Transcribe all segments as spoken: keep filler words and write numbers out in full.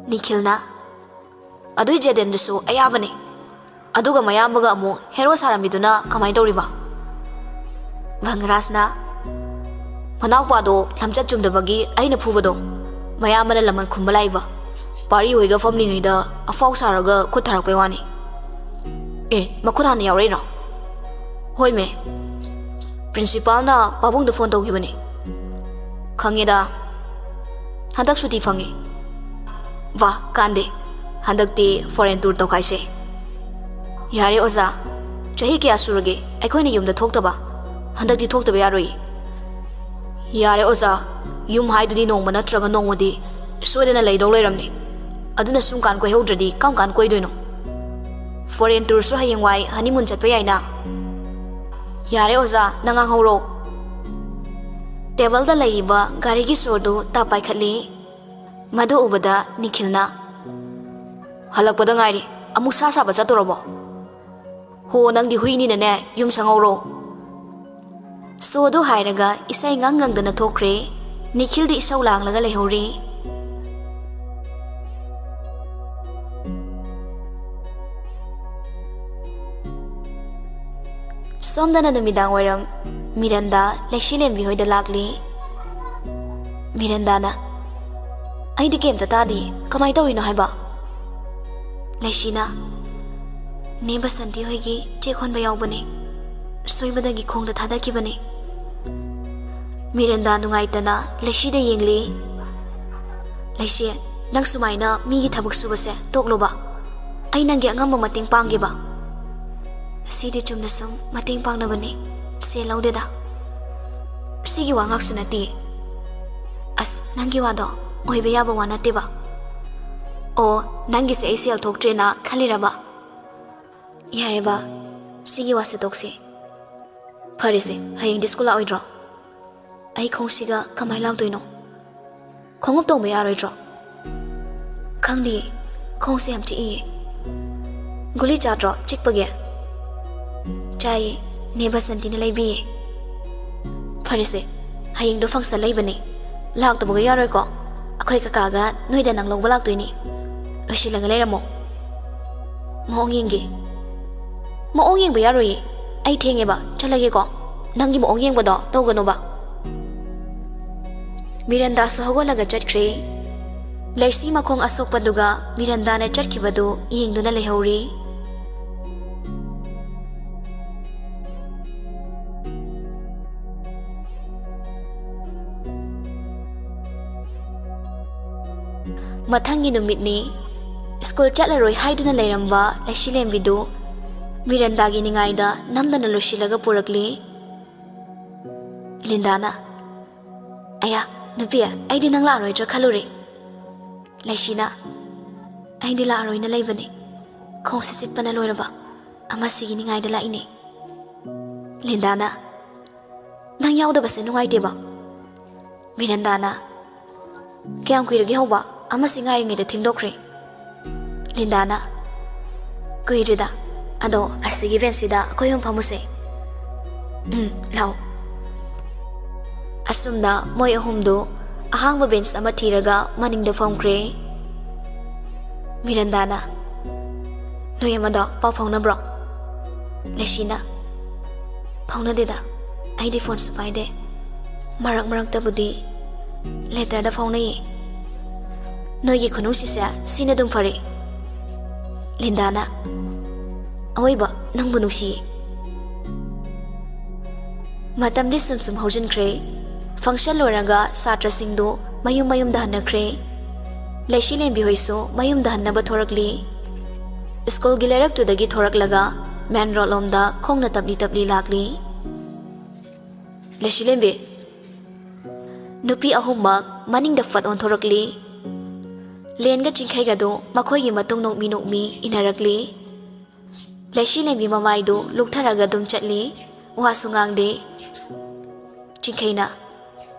ꯅꯤꯈꯤꯜꯅ, "ꯑꯗꯨꯏ ꯖꯦꯗꯦꯟꯗꯨꯁꯨ ꯑꯌꯥꯕꯅꯦ꯫ ꯑꯗꯨꯒ ꯃꯌꯥꯝꯕꯒ ꯑꯃꯨꯛ ꯍꯦꯔꯣ ꯁꯥꯔꯝꯃꯤꯗꯨꯅ ꯀꯃꯥꯏꯅ ꯇꯧꯔꯤꯕ?" ꯚꯪꯒꯔꯥꯖꯅ, "ꯃꯅꯥꯎꯄꯥꯗꯣ ꯂꯝꯆꯠ ꯆꯨꯝꯗꯕꯒꯤ ꯑꯩꯅ ꯐꯨꯕꯗꯣ, ꯃꯌꯥꯝꯕꯅ ꯂꯃꯟ ꯈꯨꯝꯕ ꯂꯥꯛꯏꯕ꯫ ꯄꯥꯔꯤ ꯍꯣꯏꯒ ꯐꯝꯂꯤꯉꯩꯗ ꯑꯐꯥꯎ ꯁꯥꯔꯒ ꯈꯨꯠ ꯊꯥꯔꯛꯄꯩ ꯋꯥꯅꯤ꯫ ꯑꯦ, ꯃꯈꯨꯠ ꯍꯥꯟꯅ ꯌꯥꯎꯔꯛꯏꯔꯣ?" "ꯍꯣꯏꯃꯦ, ꯄ꯭ꯔꯤꯟꯁꯤꯄꯥꯜꯅ ꯄꯥꯕꯨꯡꯗ ꯐꯣꯟ ꯇꯧꯈꯤꯕꯅꯦ꯫ ꯈꯪꯉꯦꯗ, ꯍꯟꯗꯛ ꯁꯨꯇꯤ ꯐꯪꯉꯦ꯫ ꯋꯥ, ꯀꯥꯟꯗꯦ, ꯍꯟꯗꯛꯇꯤ ꯐꯣꯔꯦꯟ ꯇꯨꯔ ꯇꯧꯈꯥꯏꯁꯦ꯫ ꯌꯥꯔꯦ ꯑꯣꯖꯥ, ꯆꯍꯤ ꯀꯌꯥ ꯁꯨꯔꯒꯦ ꯑꯩꯈꯣꯏꯅ ꯌꯨꯝꯗ ꯊꯣꯛꯇꯕ? ꯍꯟꯗꯛꯇꯤ ꯊꯣꯛꯇꯕ ꯌꯥꯔꯣꯏ꯫" "ꯌꯥꯔꯦ ꯑꯣꯖꯥ, ꯌꯨꯝ ꯍꯥꯏꯗꯨꯗꯤ ꯅꯣꯡꯃ ꯅꯠꯇ꯭ꯔꯒ ꯅꯣꯡꯃꯗꯤ ꯁꯣꯏꯗꯅ ꯂꯩꯗꯧ ꯂꯩꯔꯝꯅꯦ꯫ ꯑꯗꯨꯅ ꯁꯨꯝ ꯀꯥꯟ ꯀꯣꯏꯍꯧꯗ꯭ꯔꯗꯤ ꯀꯔꯝ ꯀꯥꯟ ꯀꯣꯏꯗꯣꯏꯅꯣ? ꯐꯣꯔꯦꯟ ꯇꯨꯔꯁꯨ ꯍꯌꯦꯡꯋꯥꯏ ꯍꯅꯤꯃꯨꯟ ꯆꯠꯄ ꯌꯥꯏꯅ꯫" "ꯌꯥꯔꯦ ꯑꯣꯖꯥ, ꯅꯪ ꯉꯥꯡꯍꯧꯔꯣ꯫" ꯇꯦꯕꯜꯗ ꯂꯩꯔꯤꯕ ꯒꯥꯔꯤꯒꯤ ꯁꯣꯔꯗꯨ ꯇꯥꯞ ꯄꯥꯏꯈꯠꯂꯤ꯫ ꯃꯗꯨ ꯎꯕꯗ ꯅꯤꯈꯤꯜꯅ, "ꯍꯜꯂꯛꯄꯗ ꯉꯥꯏꯔꯤ, ꯑꯃꯨꯛ ꯁꯥ ꯁꯥꯕ ꯆꯠꯇꯣꯔꯕꯣ? ꯍꯣ, ꯅꯪꯗꯤ ꯍꯨꯏꯅꯤꯅꯅꯦ, ꯌꯨꯝ ꯁꯪꯍꯧꯔꯣ꯫" ꯁꯣꯗꯨ ꯍꯥꯏꯔꯒ ꯏꯁꯩ ꯉꯪ ꯉꯪꯗꯅ ꯊꯣꯛꯈ꯭ꯔꯦ꯫ ꯅꯤꯈꯤꯜꯗꯤ ꯏꯁꯧ ꯂꯥꯡꯂꯒ ꯂꯩꯍꯧꯔꯤ꯫ ꯁꯣꯝꯗꯅ ꯅꯨꯃꯤꯗꯥꯡ ꯋꯥꯏꯔꯝ ꯃꯤꯔꯟꯗꯥ ꯂꯩꯁꯤꯂꯦꯝꯕꯤ ꯍꯣꯏꯗ ꯂꯥꯛꯂꯤ꯫ ꯃꯤꯔꯟꯗꯥꯅ, "ꯑꯩꯗꯤ ꯀꯩꯝꯇ ꯇꯥꯗꯦ, ꯀꯃꯥꯏ ꯇꯧꯔꯤꯅꯣ ꯍꯥꯏꯕ?" ꯂꯩꯁꯤꯅ, "ꯅꯦ ꯕꯁꯟꯇꯤ ꯍꯣꯏꯒꯤ ꯆꯦꯛ ꯍꯣꯟꯕ ꯌꯥꯎꯕꯅꯦ, ꯁꯣꯏꯕꯗꯒꯤ ꯈꯣꯡꯗ ꯊꯥꯗꯈꯤꯕꯅꯦ꯫" ꯃꯤꯔꯟꯗꯥ ꯅꯨꯡꯉꯥꯏꯇꯅ ꯂꯩꯁꯤꯗ ꯌꯦꯡꯂꯤ꯫ "ꯂꯩꯁꯤ, ꯅꯪ ꯁꯨꯃꯥꯏꯅ ꯃꯤꯒꯤ ꯊꯕꯛ ꯁꯨꯕꯁꯦ ꯇꯣꯛꯂꯣꯕ꯫ ꯑꯩ ꯅꯪꯒꯤ ꯑꯉꯝꯕ ꯃꯇꯦꯡ ꯄꯥꯡꯒꯦꯕ꯫ ꯁꯤꯗꯤ ꯆꯨꯝꯅ ꯁꯨꯝ ꯃꯇꯦꯡ ꯄꯥꯡꯅꯕꯅꯤ, ꯁꯦꯜ ꯂꯧꯗꯦꯗ꯫ ꯁꯤꯒꯤ ꯋꯥ ꯉꯥꯛꯁꯨ ꯅꯠꯇꯦ꯫ ꯑꯁ, ꯅꯪꯒꯤ ꯋꯥꯗꯣ ꯑꯣꯏꯕ ꯌꯥꯕ ꯋꯥ ꯅꯠꯇꯦꯕ꯫ ꯑꯣ, ꯅꯪꯒꯤꯁꯦ ꯑꯩ ꯁꯦꯜ ꯊꯣꯛꯇ꯭ꯔꯦꯅ ꯈꯜꯂꯤꯔꯕ? ꯌꯥꯔꯦꯕ, ꯁꯤꯒꯤ ꯋꯥꯁꯦ ꯇꯣꯛꯁꯤ꯫ ꯐꯔꯦꯁꯦ, ꯍꯌꯦꯡꯗꯤ ꯁ꯭ꯀꯨꯜ ꯂꯥꯛꯑꯣꯏꯗ꯭ꯔꯣ? ꯑꯩ ꯈꯣꯡꯁꯤꯒ ꯀꯃꯥꯏ ꯂꯥꯛꯇꯣꯏꯅꯣ? ꯈꯣꯡꯎꯞ ꯇꯣꯡꯕ ꯌꯥꯔꯣꯏꯗ꯭ꯔꯣ?" "ꯈꯪꯗꯦ, ꯈꯣꯡꯁꯦ ꯌꯥꯝ ꯆꯤꯛꯏꯌꯦ꯫" "ꯒꯨꯂꯤ ꯆꯥꯗ꯭ꯔꯣ ꯆꯤꯛꯄꯒꯤ?" "ꯆꯥꯏꯌꯦ, ꯅꯦ ꯕꯁꯟꯇꯤꯅ ꯂꯩꯕꯤꯌꯦ꯫" "ꯐꯔꯦꯁꯦ, ꯍꯌꯦꯡꯗꯣ ꯐꯪꯁꯟ ꯂꯩꯕꯅꯦ, ꯂꯥꯛꯇꯕꯒ ꯌꯥꯔꯣꯏꯀꯣ?" ꯑꯩꯈꯣꯏ ꯀꯀꯥꯒ ꯅꯣꯏꯗ ꯅꯪ ꯂꯧꯕ ꯂꯥꯛꯇꯣꯏꯅꯤ꯫ ꯂꯣꯏꯁꯤꯜꯂꯒ ꯂꯩꯔꯝꯃꯣ꯫ ꯃꯑꯣꯡ ꯌꯦꯡꯒꯦ꯫ ꯃꯑꯣꯡ ꯌꯦꯡꯕ ꯌꯥꯔꯣꯏꯌꯦ꯫ ꯑꯩ ꯊꯦꯡꯉꯦꯕ꯫ ꯆꯠꯂꯒꯦꯀꯣ꯫ ꯅꯪꯒꯤ ꯃꯑꯣꯡ ꯌꯦꯡꯕꯗꯣ ꯇꯧꯒꯅꯣꯕ꯫ ꯃꯤꯔꯟꯗꯥꯁꯨ ꯍꯧꯒꯠꯂꯒ ꯆꯠꯈ꯭ꯔꯦ꯫ ꯂꯩꯁꯤ ꯃꯈꯣꯡ ꯑꯁꯣꯛꯄꯗꯨꯒ ꯃꯤꯔꯟꯗꯥꯅ ꯆꯠꯈꯤꯕꯗꯨ ꯌꯦꯡꯗꯨꯅ ꯂꯩꯍꯧꯔꯤ꯫ ꯃꯊꯪꯒꯤ ꯅꯨꯃꯤꯠꯅꯤ꯫ ꯁ꯭ꯀꯨꯜ ꯆꯠꯂꯔꯣꯏ ꯍꯥꯏꯗꯨꯅ ꯂꯩꯔꯝꯕ ꯂꯩꯁꯤꯂꯦꯝꯕꯤꯗꯨ ꯃꯤꯔꯟꯗꯥꯒꯤ ꯅꯤꯡꯉꯥꯏꯗ ꯅꯝꯗꯅ ꯂꯣꯏꯁꯤꯜꯂꯒ ꯄꯨꯔꯛꯂꯤ꯫ ꯂꯤꯟꯗꯥꯅ, "ꯑꯌꯥ, ꯅꯨꯄꯤ, ꯑꯩꯗꯤ ꯅꯪ ꯂꯥꯛꯑꯔꯣꯏꯗ꯭ꯔꯥ ꯈꯜꯂꯨꯔꯦ꯫" ꯂꯩꯁꯤꯅ, "ꯑꯩꯗꯤ ꯂꯥꯛꯑꯔꯣꯏꯅ ꯂꯩꯕꯅꯦ꯫ ꯈꯣꯡꯁꯦ ꯆꯤꯛꯄꯅ ꯂꯣꯏꯔꯕ꯫ ꯑꯃꯁꯤꯒꯤ ꯅꯤꯡꯉꯥꯏꯗ ꯂꯥꯛꯏꯅꯦ꯫" ꯂꯤꯟꯗꯥꯅ, "ꯅꯪ ꯌꯥꯎꯗꯕꯁꯦ ꯅꯨꯡꯉꯥꯏꯇꯦꯕ꯫" ꯃꯤꯔꯟꯗꯥꯅ, "ꯀꯌꯥꯝ ꯀꯨꯏꯔꯒꯦ ꯍꯧꯕ? ꯑꯃꯁꯤ ꯉꯥꯏꯔꯤꯉꯩꯗ ꯊꯦꯡꯗꯣꯛꯈ꯭ꯔꯦ꯫" ꯂꯤꯟꯗꯥꯅ, "ꯀꯨꯏꯗ꯭ꯔꯤꯗ꯫ ꯑꯗꯣ ꯑꯁꯤꯒꯤ ꯕꯦꯟꯁꯁꯤꯗ ꯑꯩꯈꯣꯏ ꯑꯍꯨꯝ ꯐꯝꯃꯨꯁꯦ꯫" "ꯎꯝ, ꯂꯥꯛꯑꯣ꯫" ꯑꯁꯨꯝꯅ ꯃꯣꯏ ꯑꯍꯨꯝꯗꯨ ꯑꯍꯥꯡꯕ ꯕꯦꯟꯁ ꯑꯃ ꯊꯤꯔꯒ ꯃꯅꯤꯡꯗ ꯐꯝꯈ꯭ꯔꯦ꯫ ꯃꯤꯔꯟꯗꯥꯅ, "ꯅꯣꯏ ꯑꯃꯗꯣ ꯄꯥꯎ ꯐꯥꯎꯅꯕ꯭ꯔꯣ?" ꯂꯩꯁꯤꯅ, "ꯐꯥꯎꯅꯗꯦꯗ, ꯑꯩꯗꯤ ꯐꯣꯟꯁꯨ ꯄꯥꯏꯗꯦ꯫ ꯃꯔꯛ ꯃꯔꯛꯇꯕꯨꯗꯤ ꯂꯦꯇꯔꯗ ꯐꯥꯎꯅꯩꯌꯦ꯫ ꯅꯣꯏꯒꯤ ꯈꯨꯅꯨꯡꯁꯤꯁꯦ ꯁꯤꯅ ꯑꯗꯨꯝ ꯐꯔꯦ꯫" ꯂꯤꯟꯗꯥꯅ, "ꯑꯋꯣꯏꯕ ꯅꯪꯕꯨ ꯅꯨꯡꯁꯤꯌꯦ꯫" ꯃꯇꯝꯗꯤ ꯁꯨꯝ ꯁꯨꯝ ꯍꯧꯖꯤꯟꯈ꯭ꯔꯦ꯫ ꯐꯪꯁꯟ ꯂꯣꯏꯔꯒ ꯁꯥꯇ꯭ꯔꯁꯤꯡꯗꯨ ꯃꯌꯨꯝ ꯃꯌꯨꯝꯗ ꯍꯟꯅꯈ꯭ꯔꯦ꯫ ꯂꯩꯁꯤꯂꯦꯝꯕꯤ ꯍꯣꯏꯁꯨ ꯃꯌꯨꯝꯗ ꯍꯟꯅꯕ ꯊꯣꯔꯛꯂꯤ꯫ ꯁ꯭ꯀꯨꯜꯒꯤ ꯂꯩꯔꯛꯇꯨꯗꯒꯤ ꯊꯣꯔꯛꯂꯒ ꯃꯦꯟ ꯔꯣꯗ ꯂꯣꯝꯗ ꯈꯣꯡꯅ ꯇꯞꯂꯤ ꯇꯞꯂꯤ ꯂꯥꯛꯂꯤ꯫ ꯂꯩꯁꯤꯂꯦꯝꯕꯤ꯫ ꯅꯨꯄꯤ ꯑꯍꯨꯝꯃꯛ ꯃꯅꯤꯡꯗ ꯐꯠ ꯑꯣꯟꯊꯣꯔꯛꯂꯤ꯫ ꯂꯦꯟꯒ ꯆꯤꯡꯈꯩꯒꯗꯨ ꯃꯈꯣꯏꯒꯤ ꯃꯇꯨꯡ ꯅꯣꯛꯃꯤ ꯅꯣꯛꯃꯤ ꯏꯟꯅꯔꯛꯂꯤ꯫ ꯂꯩꯁꯤꯂꯦꯝꯕꯤ ꯃꯃꯥꯏꯗꯨ ꯂꯨꯛꯊꯔꯒ ꯑꯗꯨꯝ ꯆꯠꯂꯤ, ꯋꯥꯁꯨ ꯉꯥꯡꯗꯦ꯫ ꯆꯤꯡꯈꯩꯅ,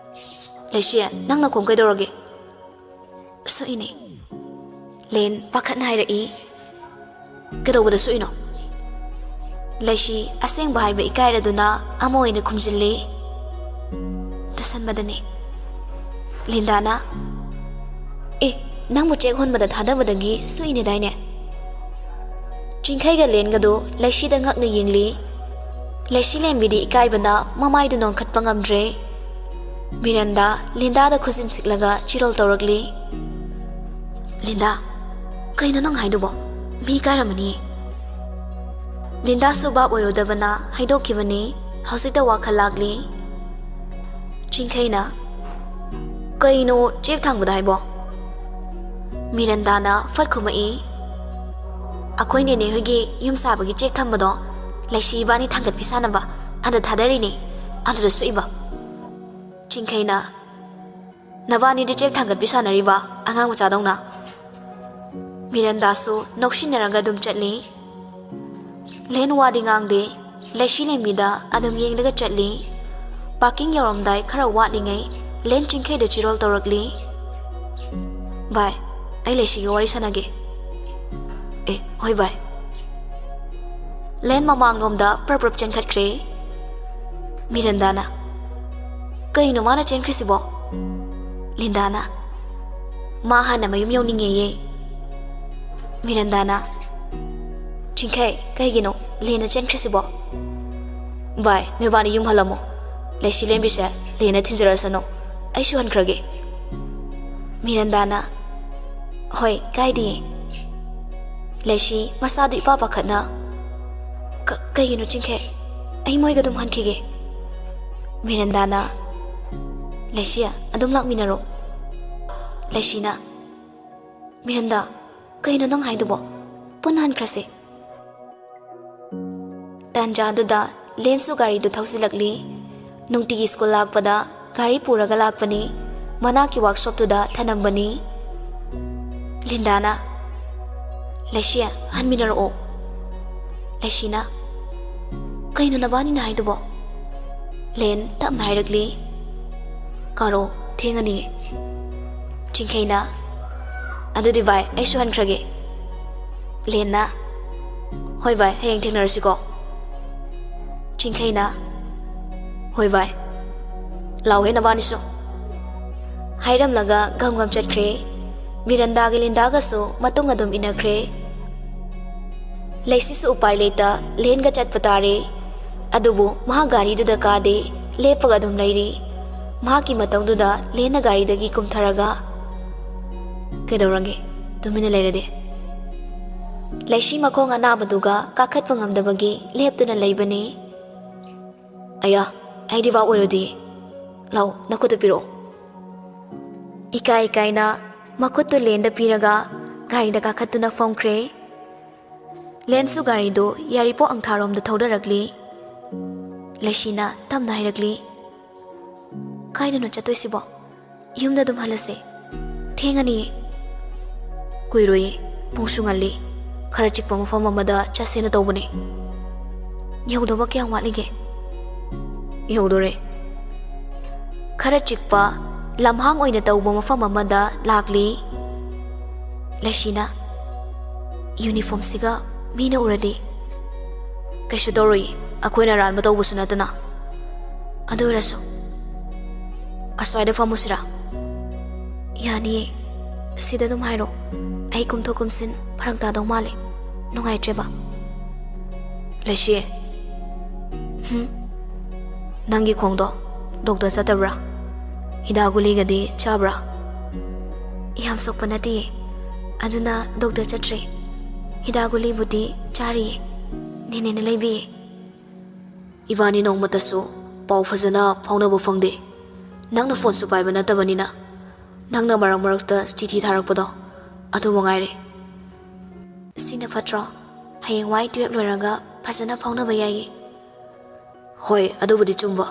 "ꯂꯩꯁꯤ, ꯅꯪ ꯅꯈꯣꯡ ꯀꯩꯗꯧꯔꯒꯦ?" "ꯁꯣꯛꯏꯅꯦ꯫" ꯂꯦꯟ ꯄꯥꯈꯠꯅ ꯍꯥꯏꯔꯛꯏ꯫ "ꯀꯩꯗꯧꯕꯗ ꯁꯣꯛꯏꯅꯣ?" ꯂꯩꯁꯤ ꯑꯁꯦꯡꯕ ꯍꯥꯏꯕ ꯏꯀꯥꯏꯔꯗꯨꯅ ꯑꯃ ꯑꯣꯏꯅ ꯈꯨꯝꯖꯤꯜꯂꯤ꯫ "ꯇꯨꯁꯟꯕꯗꯅꯦ꯫" ꯂꯤꯟꯗꯥꯅ, ꯅꯪꯕꯨ ꯆꯦꯛ ꯍꯣꯟꯕꯗ ꯊꯥꯗꯕꯗꯒꯤ ꯁꯣꯛꯏꯅꯦꯗꯥꯏꯅꯦ? ꯆꯤꯡꯈꯩꯒ ꯂꯦꯟꯒꯗꯨ ꯂꯩꯁꯤꯗ ꯉꯛꯅ ꯌꯦꯡꯂꯤ꯫ ꯂꯩꯁꯤ ꯂꯦꯝꯕꯤꯗꯤ ꯏꯀꯥꯏꯕꯅ ꯃꯃꯥꯏꯗꯨ ꯅꯣꯟꯈꯠꯄ ꯉꯝꯗ꯭ꯔꯦ꯫ ꯃꯤꯔꯟꯗꯥ ꯂꯤꯟꯗꯥꯗ ꯈꯨꯖꯤꯟ ꯁꯤꯛꯂꯒ ꯆꯤꯔꯣꯜ ꯇꯧꯔꯛꯂꯤ꯫ "ꯂꯤꯟꯗꯥ, ꯀꯩꯅꯣ ꯅꯪ ꯍꯥꯏꯗꯨꯕꯣ? ꯃꯤ ꯏꯀꯥꯏꯔꯝꯃꯅꯤ꯫" ꯂꯤꯟꯗꯥꯁꯨ ꯚꯥꯞ ꯑꯣꯏꯔꯨꯗꯕꯅ ꯍꯥꯏꯗꯣꯛꯈꯤꯕꯅꯤ꯫ ꯍꯧꯖꯤꯛꯇ ꯋꯥꯈꯜ ꯂꯥꯛꯂꯤ꯫ ꯆꯤꯡꯈꯩꯅ, "ꯀꯩꯅꯣ ꯆꯦꯛ ꯊꯥꯡꯕꯗ ꯍꯥꯏꯕꯣ?" ꯃꯤꯔꯟꯗꯥꯅ ꯐꯠ ꯈꯨꯝꯃꯛꯏ꯫ "ꯑꯩꯈꯣꯏ ꯅꯦꯅꯦ ꯍꯣꯏꯒꯤ ꯌꯨꯝ ꯁꯥꯕꯒꯤ ꯆꯦꯛ ꯊꯝꯕꯗꯣ, ꯂꯩꯁꯤ ꯏꯕꯥꯅꯤ ꯊꯥꯡꯒꯠꯄꯤ ꯁꯥꯟꯅꯕ ꯑꯗ ꯊꯥꯗꯔꯤꯅꯦ, ꯑꯗꯨꯗ ꯁꯣꯛꯏꯕ꯫" ꯆꯤꯡꯈꯩꯅ, "ꯅꯕꯥꯅꯤꯗꯤ ꯆꯦꯛ ꯊꯥꯡꯒꯠꯄꯤ ꯁꯥꯟꯅꯔꯤꯕ ꯑꯉꯥꯡ ꯃꯆꯥꯗꯧꯅ?" ꯃꯤꯔꯟꯗꯥꯁꯨ ꯅꯣꯛꯁꯤꯟꯅꯔꯒ ꯑꯗꯨꯝ ꯆꯠꯂꯤ꯫ ꯂꯦꯟ ꯋꯥꯗꯤ ꯉꯥꯡꯗꯦ, ꯂꯩꯁꯤ ꯂꯦꯝꯕꯤꯗ ꯑꯗꯨꯝ ꯌꯦꯡꯂꯒ ꯆꯠꯂꯤ꯫ ꯄꯥꯔꯀꯤꯡ ꯌꯧꯔꯝꯗꯥꯏ ꯈꯔ ꯋꯥꯠꯂꯤꯉꯩ ꯂꯦꯟ ꯆꯤꯡꯈꯩꯗ ꯆꯤꯔꯣꯜ ꯇꯧꯔꯛꯂꯤ꯫ "ꯚꯥꯏ, ꯑꯩ ꯂꯩꯁꯤꯒ ꯋꯥꯔꯤ ꯁꯥꯟꯅꯒꯦ꯫" "ꯑꯦ, ꯍꯣꯏ ꯚꯥꯏ꯫" ꯂꯦꯟ ꯃꯃꯥꯡꯂꯣꯝꯗ ꯄ꯭ꯔꯞ ꯄ꯭ꯔꯞ ꯆꯦꯟꯈꯠꯈ꯭ꯔꯦ꯫ ꯃꯤꯔꯟꯗꯥꯅ, "ꯀꯩꯅꯣ ꯃꯥꯅ ꯆꯦꯟꯈ꯭ꯔꯤꯁꯤꯕꯣ?" ꯂꯤꯟꯗꯥꯅ, "ꯃꯥ ꯍꯥꯟꯅ ꯃꯌꯨꯝ ꯌꯧꯅꯤꯡꯉꯦꯌꯦ꯫" ꯃꯤꯔꯟꯗꯥꯅ, "ꯆꯤꯡꯈꯩ, ꯀꯩꯒꯤꯅꯣ ꯂꯦꯟꯅ ꯆꯦꯟꯈ꯭ꯔꯤꯁꯤꯕꯣ?" "ꯚꯥꯏ, ꯅꯣꯏꯕꯥꯅꯤ ꯌꯨꯝ ꯍꯜꯂꯝꯃꯣ꯫ ꯂꯩꯁꯤ ꯂꯦꯝꯕꯤꯁꯦ ꯂꯦꯟꯅ ꯊꯤꯟꯖꯔꯁꯅꯨ꯫ ꯑꯩꯁꯨ ꯍꯟꯈ꯭ꯔꯒꯦ꯫" ꯃꯤꯔꯟꯗꯥꯅ, "ꯍꯣꯏ, ꯀꯥꯏꯗꯤꯌꯦ꯫" ꯂꯩꯁꯤ ꯃꯁꯥꯗꯨ ꯏꯄꯥ ꯄꯥꯈꯠꯅ, "ꯀ-, ꯀꯩꯒꯤꯅꯣ ꯆꯤꯡꯈꯩ? ꯑꯩ ꯃꯣꯏꯒ ꯑꯗꯨꯝ ꯍꯟꯈꯤꯒꯦ꯫" ꯃꯤꯔꯟꯗꯥꯅ, "ꯂꯩꯁꯤ, ꯑꯗꯨꯝ ꯂꯥꯛꯃꯤꯟꯅꯔꯣ꯫" ꯂꯩꯁꯤꯅ, "ꯃꯤꯔꯟꯗꯥ, ꯀꯩꯅꯣ ꯅꯪ ꯍꯥꯏꯗꯨꯕꯣ? ꯄꯨꯟꯅ ꯍꯟꯈ꯭ꯔꯁꯦ꯫" ꯇꯥꯟꯖꯥꯗꯨꯗ ꯂꯦꯟꯁꯨ ꯒꯥꯔꯤꯗꯨ ꯊꯧꯖꯤꯜꯂꯛꯂꯤ꯫ ꯅꯨꯡꯇꯤꯒꯤ ꯁ꯭ꯀꯨꯜ ꯂꯥꯛꯄꯗ ꯒꯥꯔꯤ ꯄꯨꯔꯒ ꯂꯥꯛꯄꯅꯤ꯫ ꯃꯅꯥꯛꯀꯤ ꯋꯥꯛꯁꯣꯞꯇꯨꯗ ꯊꯅꯝꯕꯅꯤ꯫ ꯂꯤꯟꯗꯥꯅ, "ꯂꯩꯁꯤ, ꯍꯟꯃꯤꯟꯅꯔꯛꯑꯣ꯫" ꯂꯩꯁꯤꯅ, "ꯀꯩꯅꯣ ꯅꯕꯥꯅꯤꯅ ꯍꯥꯏꯗꯨꯕꯣ?" ꯂꯦꯟ ꯇꯞꯅ ꯍꯥꯏꯔꯛꯂꯤ, "ꯀꯥꯔꯣ, ꯊꯦꯡꯉꯅꯤ꯫" ꯆꯤꯡꯈꯩꯅ, "ꯑꯗꯨꯗꯤ ꯚꯥꯏ, ꯑꯩꯁꯨ ꯍꯟꯈ꯭ꯔꯒꯦ꯫" ꯂꯦꯟꯅ, "ꯍꯣꯏ ꯚꯥꯏ, ꯍꯌꯦꯡ ꯊꯦꯡꯅꯔꯁꯤꯀꯣ꯫" ꯆꯤꯡꯈꯩꯅ, "ꯍꯣꯏ ꯚꯥꯏ, ꯂꯥꯎꯍꯦ ꯅꯕꯥꯅꯤꯁꯨ꯫" ꯍꯥꯏꯔꯝꯂꯒ ꯒꯝ ꯒꯝ ꯆꯠꯈ꯭ꯔꯦ꯫ ꯃꯤꯔꯟꯗꯥꯒꯤ ꯂꯤꯟꯗꯥꯒꯁꯨ ꯃꯇꯨꯡ ꯑꯗꯨꯝ ꯏꯟꯅꯈ꯭ꯔꯦ꯫ ꯂꯩꯁꯤꯁꯨ ꯎꯄꯥꯏ ꯂꯩꯇ ꯂꯦꯟꯒ ꯆꯠꯄ ꯇꯥꯔꯦ꯫ ꯑꯗꯨꯕꯨ ꯃꯍꯥꯛ ꯒꯥꯔꯤꯗꯨꯗ ꯀꯥꯗꯦ, ꯂꯦꯞꯄꯒ ꯑꯗꯨꯝ ꯂꯩꯔꯤ꯫ ꯃꯍꯥꯛꯀꯤ ꯃꯇꯧꯗꯨꯗ ꯂꯦꯟꯅ ꯒꯥꯔꯤꯗꯒꯤ ꯀꯨꯝꯊꯔꯒ, "ꯀꯩꯗꯧꯔꯒꯦ? ꯇꯨꯃꯤꯟꯅ ꯂꯩꯔꯗꯤ?" ꯂꯩꯁꯤ ꯃꯈꯣꯡ ꯑꯅꯥꯕꯗꯨꯒ ꯀꯥꯈꯠꯄ ꯉꯝꯗꯕꯒꯤ ꯂꯦꯞꯇꯨꯅ ꯂꯩꯕꯅꯤ꯫ "ꯑꯌꯥ, ꯑꯩꯗꯤ ꯚꯥꯞ ꯑꯣꯏꯔꯨꯗꯦ꯫ ꯂꯥꯎ, ꯅꯈꯨꯠꯇꯨ ꯄꯤꯔꯛꯑꯣ꯫" ꯏꯀꯥꯏ ꯏꯀꯥꯏꯅ ꯃꯈꯨꯠꯇꯨ ꯂꯦꯟꯗ ꯄꯤꯔꯒ ꯒꯥꯔꯤꯗ ꯀꯥꯈꯠꯇꯨꯅ ꯐꯝꯈ꯭ꯔꯦ꯫ ꯂꯦꯟꯁꯨ ꯒꯥꯔꯤꯗꯨ ꯌꯥꯏꯔꯤꯄꯣꯛ ꯑꯪꯊꯥꯔꯣꯝꯗ ꯊꯧꯗꯔꯛꯂꯤ꯫ ꯂꯩꯁꯤꯅ ꯇꯞꯅ ꯍꯥꯏꯔꯛꯂꯤ, "ꯀꯥꯏꯗꯅꯣ ꯆꯠꯇꯣꯏꯁꯤꯕꯣ? ꯌꯨꯝꯗ ꯑꯗꯨꯝ ꯍꯜꯂꯁꯦ꯫ ꯊꯦꯡꯉꯅꯤꯌꯦ꯫" "ꯀꯨꯏꯔꯣꯏꯌꯦ, ꯄꯨꯡꯁꯨ ꯉꯜꯂꯤ꯫ ꯈꯔ ꯆꯤꯛꯄ ꯃꯐꯝ ꯑꯃꯗ ꯆꯠꯁꯦꯅ ꯇꯧꯕꯅꯦ꯫" "ꯌꯧꯗꯧꯕ ꯀꯌꯥꯝ ꯋꯥꯠꯂꯤꯒꯦ?" "ꯌꯧꯗꯣꯔꯦ꯫" ꯈꯔ ꯆꯤꯛꯄ ꯂꯝꯍꯥꯡ ꯑꯣꯏꯅ ꯇꯧꯕ ꯃꯐꯝ ꯑꯃꯗ ꯂꯥꯛꯂꯤ꯫ ꯂꯩꯁꯤꯅ, "ꯌꯨꯅꯤꯐꯣꯔꯝꯁꯤꯒ ꯃꯤꯅ ꯎꯔꯗꯤ?" "ꯀꯩꯁꯨ ꯇꯧꯔꯣꯏ, ꯑꯩꯈꯣꯏꯅ ꯑꯔꯥꯟꯕ ꯇꯧꯕꯁꯨ ꯅꯠꯇꯅ꯫ ꯑꯗꯨ ꯑꯣꯏꯔꯁꯨ, ꯑꯁ꯭ꯋꯥꯏꯗ ꯐꯝꯃꯨꯁꯤꯔꯥ?" "ꯌꯥꯅꯤꯌꯦ, ꯁꯤꯗ ꯑꯗꯨꯝ ꯍꯥꯏꯔꯣ꯫ ꯑꯩ ꯀꯨꯝꯊꯣꯛ ꯀꯨꯝꯁꯤꯟ ꯐꯔꯛ ꯇꯥꯗꯧ ꯃꯥꯜꯂꯦ, ꯅꯨꯡꯉꯥꯏꯇ꯭ꯔꯦꯕ꯫" "ꯂꯩꯁꯤ꯫" "ꯍꯨꯝ?" "ꯅꯪꯒꯤ ꯈꯣꯡꯗꯣ ꯗꯣꯛꯇꯔ ꯆꯠꯇꯕ꯭ꯔꯥ? ꯍꯤꯗꯥꯛ ꯒꯨꯂꯤꯒꯗꯤ ꯆꯥꯕ꯭ꯔꯥ?" "ꯌꯥꯝ ꯁꯣꯛꯄ ꯅꯠꯇꯤꯌꯦ, ꯑꯗꯨꯅ ꯗꯣꯛꯇꯔ ꯆꯠꯇ꯭ꯔꯦ꯫ ꯍꯤꯗꯥꯛ ꯒꯨꯂꯤꯕꯨꯗꯤ ꯆꯥꯔꯤꯌꯦ, ꯅꯦꯅꯦꯅ ꯂꯩꯕꯤꯌꯦ꯫" "ꯏꯕꯥꯅꯤ ꯅꯣꯡꯃꯇꯁꯨ ꯄꯥꯎ ꯐꯖꯅ ꯐꯥꯎꯅꯕ ꯐꯪꯗꯦ꯫ ꯅꯪꯅ ꯐꯣꯟꯁꯨ ꯄꯥꯏꯕ ꯅꯠꯇꯕꯅꯤꯅ, ꯅꯪꯅ ꯃꯔꯛ ꯃꯔꯛꯇ ꯆꯤꯊꯤ ꯊꯥꯔꯛꯄꯗꯣ, ꯑꯗꯨ ꯃꯉꯥꯏꯔꯦ꯫" "ꯁꯤꯅ ꯐꯠꯇ꯭ꯔꯣ? ꯍꯌꯦꯡꯋꯥꯏ ꯇꯨꯌꯦꯜꯞ ꯂꯣꯏꯔꯒ ꯐꯖꯅ ꯐꯥꯎꯅꯕ ꯌꯥꯏꯌꯦ꯫" "ꯍꯣꯏ, ꯑꯗꯨꯕꯨꯗꯤ ꯆꯨꯝꯕ꯫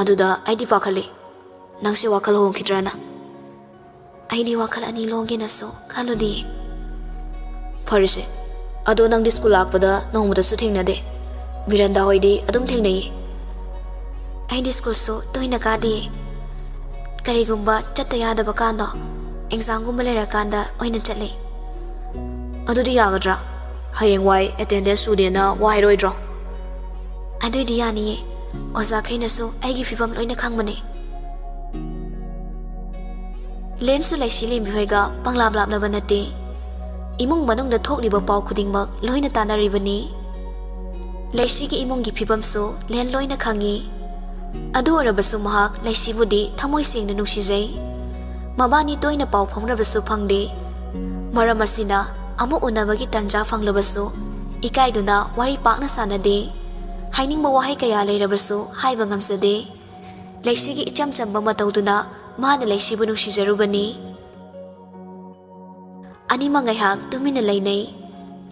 ꯑꯗꯨꯗ ꯑꯩꯗꯤ ꯄꯥꯈꯠꯂꯤ, ꯅꯪꯁꯦ ꯋꯥꯈꯜ ꯍꯣꯡꯈꯤꯗ꯭ꯔꯥꯅ꯫" "ꯑꯩꯗꯤ ꯋꯥꯈꯜ ꯑꯅꯤ ꯂꯣꯡꯒꯦꯅꯁꯨ ꯈꯜꯂꯨꯗꯤꯌꯦ꯫" "ꯐꯔꯦꯁꯦ, ꯑꯗꯣ ꯅꯪꯗꯤ ꯁ꯭ꯀꯨꯜ ꯂꯥꯛꯄꯗ ꯅꯣꯡꯃꯇꯁꯨ ꯊꯦꯡꯅꯗꯦ꯫ ꯃꯤꯔꯟꯗꯥ ꯍꯣꯏꯗꯤ ꯑꯗꯨꯝ ꯊꯦꯡꯅꯩꯌꯦ꯫" "ꯑꯩꯗꯤ ꯁ꯭ꯀꯨꯜꯁꯨ ꯇꯣꯏꯅ ꯀꯥꯗꯤꯌꯦ꯫ ꯀꯔꯤꯒꯨꯝꯕ ꯆꯠꯇ ꯌꯥꯗꯕ ꯀꯥꯟꯗꯣ, ꯑꯦꯛꯖꯥꯝꯒꯨꯝꯕ ꯂꯩꯔꯀꯥꯟꯗ ꯑꯣꯏꯅ ꯆꯠꯂꯦ꯫" "ꯑꯗꯨꯗꯤ ꯌꯥꯒꯗ꯭ꯔꯥ? ꯍꯌꯦꯡꯋꯥꯏ ꯑꯦꯇꯦꯟꯗꯦꯟꯁ ꯁꯨꯗꯦꯅ ꯋꯥ ꯍꯥꯏꯔꯣꯏꯗ꯭ꯔꯣ?" "ꯑꯗꯨꯏꯗꯤ ꯌꯥꯅꯤꯌꯦ꯫ ꯑꯣꯖꯥꯈꯩꯅꯁꯨ ꯑꯩꯒꯤ ꯐꯤꯕꯝ ꯂꯣꯏꯅ ꯈꯪꯕꯅꯦ꯫" ꯂꯦꯟꯁꯨ ꯂꯩꯁꯤ ꯂꯦꯝꯕꯤ ꯍꯣꯏꯒ ꯄꯪꯂꯥꯞ ꯂꯥꯞꯅꯕ ꯅꯠꯇꯦ꯫ ꯏꯃꯨꯡ ꯃꯅꯨꯡꯗ ꯊꯣꯛꯂꯤꯕ ꯄꯥꯎ ꯈꯨꯗꯤꯡꯃꯛ ꯂꯣꯏꯅ ꯇꯥꯟꯅꯔꯤꯕꯅꯤ꯫ ꯂꯩꯁꯤꯒꯤ ꯏꯃꯨꯡꯒꯤ ꯐꯤꯕꯝꯁꯨ ꯂꯦꯟ ꯂꯣꯏꯅ ꯈꯪꯏ꯫ ꯑꯗꯨ ꯑꯣꯏꯔꯕꯁꯨ ꯃꯍꯥꯛ ꯂꯩꯁꯤꯕꯨꯗꯤ ꯊꯃꯣꯏ ꯁꯦꯡꯅ ꯅꯨꯡꯁꯤꯖꯩ꯫ ꯃꯕꯥꯅꯤ ꯇꯣꯏꯅ ꯄꯥꯎ ꯐꯥꯎꯅꯕꯁꯨ ꯐꯪꯗꯦ꯫ ꯃꯔꯝ ꯑꯁꯤꯅ ꯑꯃꯨꯛ ꯎꯅꯕꯒꯤ ꯇꯟꯖꯥ ꯐꯪꯂꯕꯁꯨ ꯏꯀꯥꯏꯗꯨꯅ ꯋꯥꯔꯤ ꯄꯥꯛꯅ ꯁꯥꯟꯅꯗꯦ꯫ ꯍꯥꯏꯅꯤꯡꯕ ꯋꯥꯍꯩ ꯀꯌꯥ ꯂꯩꯔꯕꯁꯨ ꯍꯥꯏꯕ ꯉꯝꯖꯗꯦ꯫ ꯂꯩꯁꯤꯒꯤ ꯏꯆꯝ ꯆꯝꯕ ꯃꯇꯧꯗꯨꯅ ꯃꯍꯥꯛꯅ ꯂꯩꯁꯤꯕꯨ ꯅꯨꯡꯁꯤꯖꯔꯨꯕꯅꯤ꯫ ꯑꯅꯤꯃꯛ ꯉꯥꯏꯍꯥꯛ ꯇꯨꯃꯤꯟꯅ ꯂꯩꯅꯩ꯫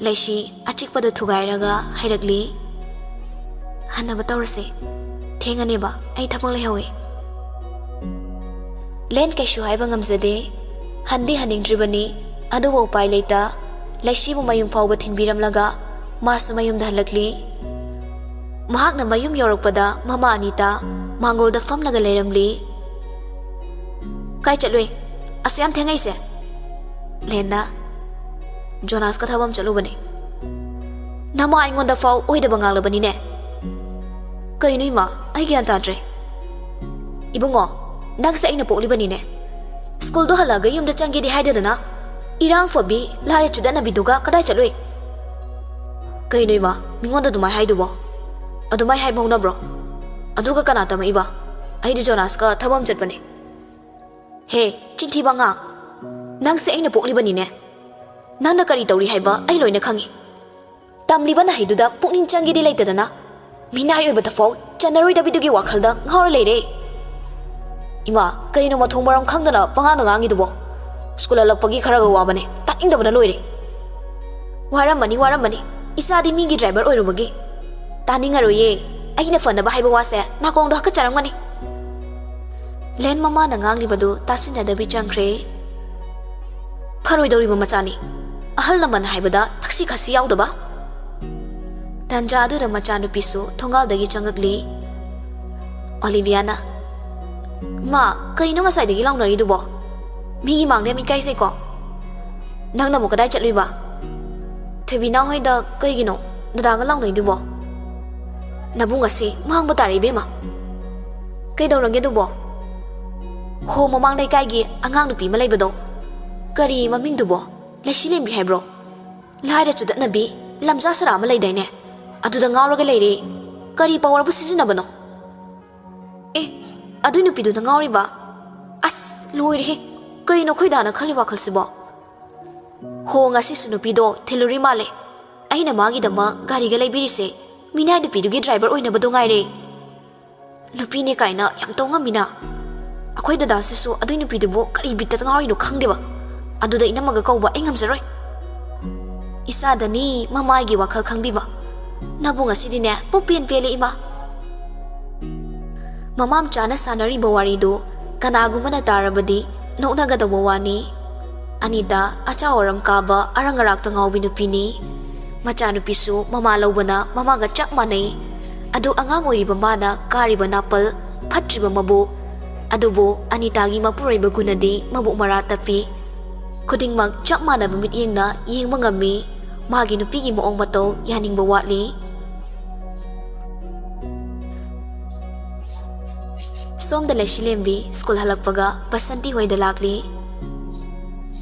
ꯂꯩꯁꯤ ꯑꯆꯤꯛꯄꯗꯨ ꯊꯨꯒꯥꯏꯔꯒ ꯍꯥꯏꯔꯛꯂꯤ, "ꯍꯟꯅꯕ ꯇꯧꯔꯁꯦ꯫ ꯊꯦꯡꯉꯅꯦꯕ, ꯑꯩ ꯊꯕꯛ ꯂꯩꯍꯧꯋꯦ꯫" ꯂꯦꯟ ꯀꯩꯁꯨ ꯍꯥꯏꯕ ꯉꯝꯖꯗꯦ꯫ ꯍꯟꯗꯤ ꯍꯟꯅꯤꯡꯗ꯭ꯔꯤꯕꯅꯤ, ꯑꯗꯨꯕꯨ ꯎꯄꯥꯏ ꯂꯩꯇ ꯂꯩꯁꯤꯕꯨ ꯃꯌꯨꯝ ꯐꯥꯎꯕ ꯊꯤꯟꯕꯤꯔꯝꯂꯒ ꯃꯥꯁꯨ ꯃꯌꯨꯝꯗ ꯍꯜꯂꯛꯂꯤ꯫ ꯃꯍꯥꯛꯅ ꯃꯌꯨꯝ ꯌꯧꯔꯛꯄꯗ ꯃꯃꯥ ꯑꯅꯤꯇꯥ ꯃꯥꯡꯒꯣꯜꯗ ꯐꯝꯂꯒ ꯂꯩꯔꯝꯂꯤ꯫ "ꯀꯥꯏ ꯆꯠꯂꯨꯏ? ꯑꯁꯨꯛ ꯌꯥꯝ ꯊꯦꯡꯉꯛꯏꯁꯦ?" ꯂꯦꯟꯅ, "ꯖꯣꯅꯥꯁꯀ ꯊꯕꯛ ꯑꯃ ꯆꯠꯂꯨꯕꯅꯦ꯫" "ꯅꯃꯥ ꯑꯩꯉꯣꯟꯗ ꯐꯥꯎ ꯑꯣꯏꯗꯕ ꯉꯥꯡꯂꯕꯅꯤꯅꯦ꯫" "ꯀꯩꯅꯣ ꯏꯃꯥ, ꯑꯩ ꯒ꯭ꯌꯥꯟ ꯇꯥꯗ꯭ꯔꯦ꯫" "ꯏꯕꯨꯡꯉꯣ, ꯅꯪꯁꯦ ꯑꯩꯅ ꯄꯣꯛꯂꯤꯕꯅꯤꯅꯦ꯫ ꯁ꯭ꯀꯨꯜꯗꯣ ꯍꯜꯂꯛꯑꯒ ꯌꯨꯝꯗ ꯆꯪꯒꯦꯗꯤ ꯍꯥꯏꯗꯗꯅ ꯏꯔꯥꯡ ꯐꯕꯤ, ꯂꯥꯏꯔ ꯆꯨꯗꯠꯅꯕꯤꯗꯨꯒ ꯀꯗꯥꯏ ꯆꯠꯂꯨꯏ?" "ꯀꯩꯅꯣ ꯏꯃꯥ, ꯃꯤꯉꯣꯟꯗ ꯑꯗꯨꯃꯥꯏ ꯍꯥꯏꯗꯨꯕꯣ? ꯑꯗꯨꯃꯥꯏ ꯍꯥꯏꯕ ꯍꯧꯅꯕ꯭ꯔꯣ? ꯑꯗꯨꯒ ꯀꯅꯥ ꯇꯝꯃꯛꯏꯕ? ꯑꯩꯗꯤ ꯖꯣꯅꯥꯁꯀ ꯊꯕꯛ ꯑꯃ ꯆꯠꯄꯅꯦ꯫" "ꯍꯦ, ꯆꯤꯟꯊꯤꯕ ꯑꯉꯥꯡ! ꯅꯪꯁꯦ ꯑꯩꯅ ꯄꯣꯛꯂꯤꯕꯅꯤꯅꯦ꯫ ꯅꯪꯅ ꯀꯔꯤ ꯇꯧꯔꯤ ꯍꯥꯏꯕ ꯑꯩ ꯂꯣꯏꯅ ꯈꯪꯏ꯫ ꯇꯝꯂꯤꯕ ꯅꯍꯩꯗꯨꯗ ꯄꯨꯛꯅꯤꯡ ꯆꯪꯒꯦꯗꯤ ꯂꯩꯇꯗꯅ ꯃꯤꯅꯥꯏ ꯑꯣꯏꯕꯗꯐꯥꯎ ꯆꯟꯅꯔꯣꯏꯗꯕꯤꯗꯨꯒꯤ ꯋꯥꯈꯜꯗ ꯉꯥꯎꯔ ꯂꯩꯔꯦ꯫" "ꯏꯃꯥ, ꯀꯩꯅꯣ ꯃꯊꯣꯡ ꯃꯔꯝ ꯈꯪꯗꯅ ꯄꯉꯥꯡꯗ ꯉꯥꯡꯉꯤꯗꯨꯕꯣ? ꯁ꯭ꯀꯨꯜ ꯍꯜꯂꯛꯄꯒꯤ ꯈꯔꯒ ꯋꯥꯕꯅꯦ, ꯇꯥꯅꯤꯡꯗꯕꯅ ꯂꯣꯏꯔꯦ꯫" "ꯋꯥꯔꯝꯃꯅꯤ, ꯋꯥꯔꯝꯃꯅꯤ, ꯏꯆꯥꯗꯤ ꯃꯤꯒꯤ ꯗ꯭ꯔꯥꯏꯚꯔ ꯑꯣꯏꯔꯨꯕꯒꯤ꯫" "ꯇꯥꯅꯤꯡꯉꯔꯣꯏꯌꯦ, ꯑꯩꯅ ꯐꯅꯕ ꯍꯥꯏꯕ ꯋꯥꯁꯦ ꯅꯥꯀꯣꯡꯗꯣ ꯍꯥꯀꯠꯆꯔꯝꯒꯅꯤ꯫" ꯂꯦꯟ ꯃꯃꯥꯅ ꯉꯥꯡꯂꯤꯕꯗꯨ ꯇꯥꯁꯤꯟꯅꯗꯕꯤ ꯆꯪꯈ꯭ꯔꯦ꯫ "ꯐꯔꯣꯏꯗꯧꯔꯤꯕ ꯃꯆꯥꯅꯤ, ꯑꯍꯜ ꯂꯃꯟ ꯍꯥꯏꯕꯗ ꯊꯛꯁꯤ ꯈꯥꯁꯤ ꯌꯥꯎꯗꯕ꯫" ꯇꯥꯟꯖꯥ ꯑꯗꯨꯗ ꯃꯆꯥꯅꯨꯄꯤꯁꯨ ꯊꯣꯡꯒꯥꯜꯗꯒꯤ ꯆꯪꯉꯛꯂꯤ꯫ ꯑꯣꯂꯤꯚꯤꯌꯥꯅ, "ꯃꯥ, ꯀꯩꯅꯣ ꯉꯁꯥꯏꯗꯒꯤ ꯂꯥꯎꯅꯔꯤꯗꯨꯕꯣ? ꯃꯤꯒꯤ ꯃꯥꯡꯗ ꯌꯥꯝ ꯏꯀꯥꯏꯖꯩꯀꯣ꯫ ꯅꯪꯅ ꯑꯃꯨꯛ ꯀꯗꯥꯏ ꯆꯠꯂꯨꯏꯕ?" "ꯊꯣꯏꯕꯤꯅꯥ ꯍꯣꯏꯗ꯫ ꯀꯩꯒꯤꯅꯣ ꯗꯗꯥꯒ ꯂꯥꯎꯅꯩꯗꯨꯕꯣ?" "ꯅꯕꯨꯡ ꯑꯁꯤ ꯃꯥꯡꯕ ꯇꯥꯔꯦ ꯏꯕꯦꯝꯃ꯫ ꯀꯩꯗꯧꯔꯒꯦ ꯑꯗꯨꯕꯣ?" ꯍꯣ, ꯃꯃꯥꯡ ꯂꯩꯀꯥꯏꯒꯤ ꯑꯉꯥꯡ ꯅꯨꯄꯤ ꯑꯃ ꯂꯩꯕꯗꯣ꯫ ꯀꯔꯤ ꯃꯃꯤꯡꯗꯨꯕꯣ? ꯂꯩꯁꯤꯂꯦꯝꯕꯤ ꯍꯥꯏꯕ꯭ꯔꯣ? ꯂꯥꯏꯔ ꯆꯨꯗꯠꯅꯕꯤ, ꯂꯝꯖꯥ ꯁꯔꯥ ꯑꯃ ꯂꯩꯗꯥꯏꯅꯦ? ꯑꯗꯨꯗ ꯉꯥꯎꯔꯒ ꯂꯩꯔꯦ꯫ ꯀꯔꯤ ꯄꯋꯥꯔꯕꯨ ꯁꯤꯖꯤꯟꯅꯕꯅꯣ? ꯑꯦ, ꯑꯗꯨꯏ ꯅꯨꯄꯤꯗꯨꯅ ꯉꯥꯎꯔꯤꯕ? ꯑꯁ, ꯂꯣꯏꯔꯦꯍꯦ꯫ ꯀꯩꯅꯣ ꯑꯩꯈꯣꯏ ꯗꯥꯅ ꯈꯜꯂꯤ ꯋꯥꯈꯜꯁꯤꯕꯣ? ꯍꯣ, ꯉꯁꯤꯁꯨ ꯅꯨꯄꯤꯗꯣ ꯊꯤꯜꯂꯨꯔꯤ ꯃꯥꯜꯂꯦ꯫ ꯑꯩꯅ ꯃꯥꯒꯤꯗꯃꯛ ꯒꯥꯔꯤꯒ ꯂꯩꯕꯤꯔꯤꯁꯦ ꯃꯤꯅꯥꯏ ꯅꯨꯄꯤꯗꯨꯒꯤ ꯗ꯭ꯔꯥꯏꯚꯔ ꯑꯣꯏꯅꯕꯗꯣ ꯉꯥꯏꯔꯦ꯫ ꯅꯨꯄꯤꯅꯦ ꯀꯥꯏꯅ ꯌꯥꯝ ꯇꯧ ꯉꯝꯃꯤꯅ꯫ ꯑꯩꯈꯣꯏ ꯗꯗꯥꯁꯤꯁꯨ ꯑꯗꯨꯏ ꯅꯨꯄꯤꯗꯨꯕꯨ ꯀꯔꯤ ꯕꯤꯠꯇ ꯉꯥꯎꯔꯤꯅꯣ ꯈꯪꯗꯦꯕ꯫ ꯑꯗꯨꯗ ꯏꯅꯝꯃꯒ ꯀꯧꯕ ꯑꯩ ꯉꯝꯖꯔꯣꯏ꯫ ꯏꯆꯥꯗꯅꯤ ꯃꯃꯥꯒꯤ ꯋꯥꯈꯜ ꯈꯪꯕꯤꯕ꯫ ꯅꯕꯨ ꯉꯁꯤꯗꯤꯅꯦ ꯄꯨꯛꯄꯦꯟ ꯄꯦꯜꯂꯦ ꯏꯃꯥ꯫ ꯃꯃꯥ ꯃꯆꯥꯅ ꯁꯥꯟꯅꯔꯤꯕ ꯋꯥꯔꯤꯗꯨ ꯀꯅꯥꯒꯨꯝꯕꯅ ꯇꯥꯔꯕꯗꯤ ꯅꯣꯛꯅꯒꯗꯧꯕ ꯋꯥꯅꯤ꯫ ꯑꯅꯤꯇꯥ ꯑꯆꯥꯎ ꯑꯔꯝ ꯀꯥꯕ ꯑꯔꯪ ꯑꯔꯥꯛꯇ ꯉꯥꯎꯕꯤ ꯅꯨꯄꯤꯅꯤ꯫ ꯃꯆꯥꯅꯨꯄꯤꯁꯨ ꯃꯃꯥ ꯂꯧꯕꯅ ꯃꯃꯥꯒ ꯆꯞ ꯃꯥꯟꯅꯩ꯫ ꯑꯗꯨ ꯑꯉꯥꯡ ꯑꯣꯏꯔꯤꯕ ꯃꯥꯅ ꯀꯥꯔꯤꯕ ꯅꯥꯄꯜ, ꯐꯠꯇ꯭ꯔꯤꯕ ꯃꯕꯨꯛ꯫ ꯑꯗꯨꯕꯨ ꯑꯅꯤꯇꯥꯒꯤ ꯃꯄꯨꯔꯣꯏꯕ ꯒꯨꯅꯗꯤ ꯃꯕꯨꯛ ꯃꯔꯥ ꯇꯞꯄꯤ꯫ ꯈꯨꯗꯤꯡꯃꯛ ꯆꯞ ꯃꯥꯟꯅꯕ ꯃꯤꯠꯌꯦꯡꯅ ꯌꯦꯡꯕ ꯉꯝꯃꯤ꯫ ꯃꯥꯒꯤ ꯅꯨꯄꯤꯒꯤ ꯃꯑꯣꯡ ꯃꯇꯧ ꯌꯥꯅꯤꯡꯕ ꯋꯥꯠꯂꯤ꯫ ꯁꯣꯝꯗ ꯂꯩꯁꯤꯂꯦꯝꯕꯤ ꯁ꯭ꯀꯨꯜ ꯍꯜꯂꯛꯄꯒ ꯕꯁꯟꯇꯤ ꯍꯣꯏꯗ ꯂꯥꯛꯂꯤ꯫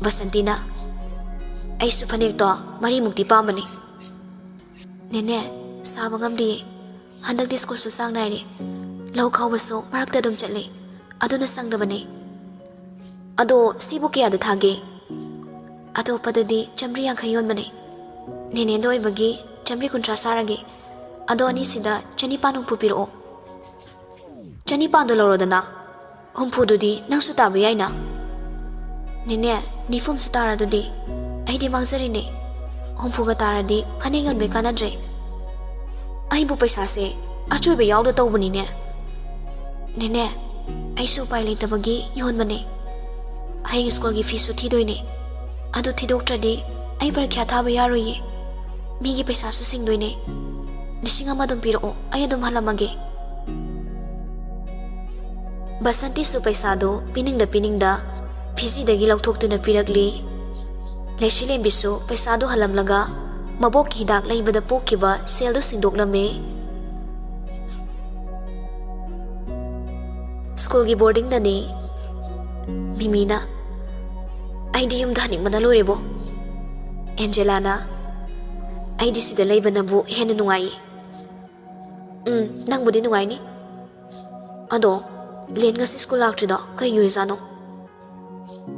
ꯕꯁꯟꯇꯤꯅ, "ꯑꯩꯁꯨ ꯐꯅꯦꯛꯇꯣ ꯃꯔꯤꯃꯨꯛꯇꯤ ꯄꯥꯝꯕꯅꯤ꯫" "ꯅꯦꯅꯦ, ꯁꯥꯕ ꯉꯝꯗꯤꯌꯦ꯫ ꯍꯟꯗꯛꯇꯤ ꯁ꯭ꯀꯨꯜꯁꯨ ꯆꯥꯡ ꯅꯥꯏꯔꯦ꯫ ꯂꯧ ꯈꯥꯎꯕꯁꯨ ꯃꯔꯛꯇ ꯑꯗꯨꯝ ꯆꯠꯂꯦ꯫ ꯑꯗꯨꯅ ꯁꯪꯗꯕꯅꯦ꯫" "ꯑꯗꯣ ꯁꯤꯕꯨ ꯀꯌꯥꯗ ꯊꯥꯒꯦ?" "ꯑꯇꯣꯞꯄꯗꯗꯤ ꯆꯥꯝꯃꯔꯤ ꯌꯥꯡꯈꯩ ꯌꯣꯟꯕꯅꯦ꯫ ꯅꯦꯅꯦꯗ ꯑꯣꯏꯕꯒꯤ ꯆꯥꯝꯃꯔꯤ ꯀꯨꯟꯊ꯭ꯔꯥ ꯁꯥꯔꯒꯦ꯫ ꯑꯗꯣ ꯑꯅꯤꯁꯤꯗ ꯆꯅꯤꯄꯥꯟ ꯍꯨꯝꯐꯨ ꯄꯤꯔꯛꯑꯣ꯫" "ꯆꯅꯤꯄꯥꯟꯗꯣ ꯂꯧꯔꯣꯗꯅ, ꯍꯨꯝꯐꯨꯗꯨꯗꯤ ꯅꯪꯁꯨ ꯇꯥꯕ ꯌꯥꯏꯅ꯫" "ꯅꯦꯅꯦ, ꯅꯤꯐꯨꯝꯁꯨ ꯇꯥꯔꯗꯨꯗꯤ꯫ ꯑꯩꯗꯤ ꯃꯥꯡꯖꯔꯤꯅꯦ꯫ ꯍꯨꯝꯐꯨꯒ ꯇꯥꯔꯗꯤ ꯐꯅꯦꯛ ꯌꯣꯟꯕꯩ ꯀꯥꯟꯅꯗ꯭ꯔꯦ꯫ ꯑꯩꯕꯨ ꯄꯩꯁꯥꯁꯦ ꯑꯆꯣꯏꯕ ꯌꯥꯎꯗ ꯇꯧꯕꯅꯤꯅꯦ꯫" "ꯅꯦꯅꯦ, ꯑꯩꯁꯨ ꯎꯄꯥꯏ ꯂꯩꯇꯕꯒꯤ ꯌꯣꯟꯕꯅꯦ꯫ ꯍꯌꯦꯡ ꯁ꯭ꯀꯨꯜꯒꯤ ꯐꯤꯁꯨ ꯊꯤꯗꯣꯏꯅꯦ꯫ ꯑꯗꯨ ꯊꯤꯗꯣꯛꯇ꯭ꯔꯗꯤ ꯑꯩ ꯄꯔꯤꯈ꯭ꯌꯥ ꯊꯥꯕ ꯌꯥꯔꯣꯏꯌꯦ꯫ ꯃꯤꯒꯤ ꯄꯩꯁꯥꯁꯨ ꯁꯤꯡꯗꯣꯏꯅꯦ꯫ ꯂꯤꯁꯤꯡ ꯑꯃ ꯑꯗꯨꯝ ꯄꯤꯔꯛꯑꯣ, ꯑꯩ ꯑꯗꯨꯝ ꯍꯜꯂꯝꯃꯒꯦ꯫" ꯕꯁꯟꯇꯤꯁꯨ ꯄꯩꯁꯥꯗꯨ ꯄꯤꯅꯤꯡꯗ ꯄꯤꯅꯤꯡꯗ ꯐꯤꯖꯤꯗꯒꯤ ꯂꯧꯊꯣꯛꯇꯨꯅ ꯄꯤꯔꯛꯂꯤ꯫ ꯂꯩꯁꯤꯂꯦꯝꯕꯤꯁꯨ ꯄꯩꯁꯥꯗꯨ ꯍꯜꯂꯝꯂꯒ ꯃꯕꯣꯛꯀꯤ ꯍꯤꯗꯥꯛ ꯂꯩꯕꯗ ꯄꯣꯛꯈꯤꯕ ꯁꯦꯜꯗꯨ ꯁꯤꯡꯗꯣꯛꯂꯝꯃꯤ꯫ ꯁ꯭ꯀꯨꯜꯒꯤ ꯕꯣꯔꯗꯤꯡꯗꯅꯤ꯫ ꯃꯤꯃꯤꯅ, "ꯑꯩꯗꯤ ꯌꯨꯝꯗ ꯍꯟꯅꯤꯡꯕꯅ ꯂꯣꯏꯔꯦꯕꯣ꯫" ꯑꯦꯟꯖꯦꯂꯥꯅ, "ꯑꯩꯗꯤ ꯁꯤꯗ ꯂꯩꯕꯅꯕꯨ ꯍꯦꯟꯅ ꯅꯨꯡꯉꯥꯏꯌꯦ꯫ ꯎꯝ, ꯅꯪꯕꯨꯗꯤ ꯅꯨꯡꯉꯥꯏꯅꯤ꯫ ꯑꯗꯣ, ꯂꯦꯟ ꯉꯁꯤ ꯁ꯭ꯀꯨꯜ ꯂꯥꯛꯇ꯭ꯔꯤꯗꯣ ꯀꯩꯒꯤ ꯑꯣꯏꯖꯥꯠꯅꯣ?